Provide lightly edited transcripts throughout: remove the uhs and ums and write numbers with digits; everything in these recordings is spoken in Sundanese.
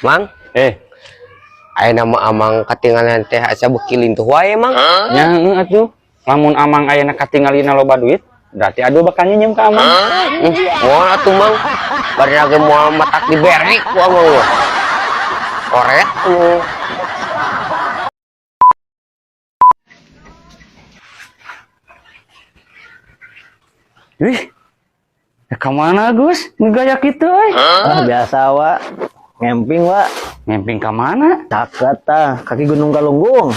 Mang, Eh, aya nama Amang katinggalan teh asa beuki lintuh wae, Mang. Nya heueuh atuh. Lamun Amang ayeuna katinggalina loba duit, berarti Adul bakal nyinyem ka Amang. Moal atuh, Mang. Bari lagi moal matak dibere ku Amang mah. Koret mu. Wih. Ya ka mana, Gus? Ngegaya kitu euy. Ah, biasa, Wa. Ngemping, Wa. Ngemping ka mana? Caket tah, kaki Gunung Galunggung.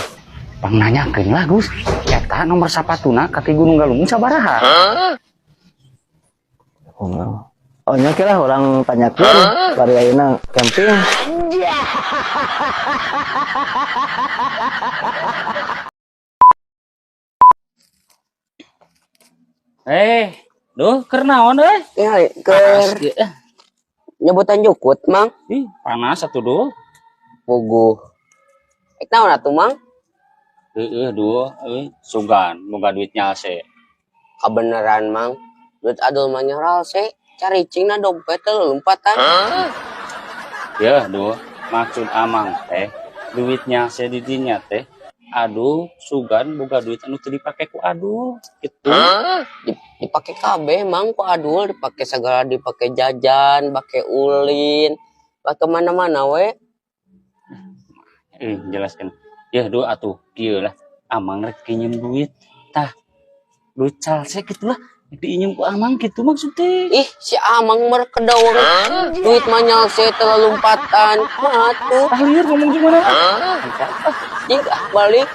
Pang nanyakeun lah, Gus. Eta nomor sapatuna kaki Gunung Galunggung sabaraha? Oh, nya lah urang tanyakeun bari ayeuna camping. Eh, duh, keur naon euy? Ya, keur nyebutan jukut, Mang. Ih, panas atuh, duh. Puguh. Ek naon atuh, Mang? Heeh, duh, euy, sugan boga duit nyalse. Kabeneran, Mang. Duit Adul mah nyalse. Caricingna dompet teh lompatan. Ya, duh, maksud Amang teh duit nyalse di dinya teh aduh sugan boga duit anu teu dipake ku Adul gitu. Dipake kabeh, Mang, ku Adul, dipake segala, dipake jajan, pake ulin, pake mana-mana we. Eh, jelaskan. Ya, duh, atuh kieu lah. Amang rek pinjem duit. Tah, duit calse gitu lah. Diinjem ku Amang gitu maksudnya. Ih, si Amang mah kedawang duit mah nyalse teh lompatan. Mah atuh. Tah, lieur ngomong gimana? Jing ah, balik.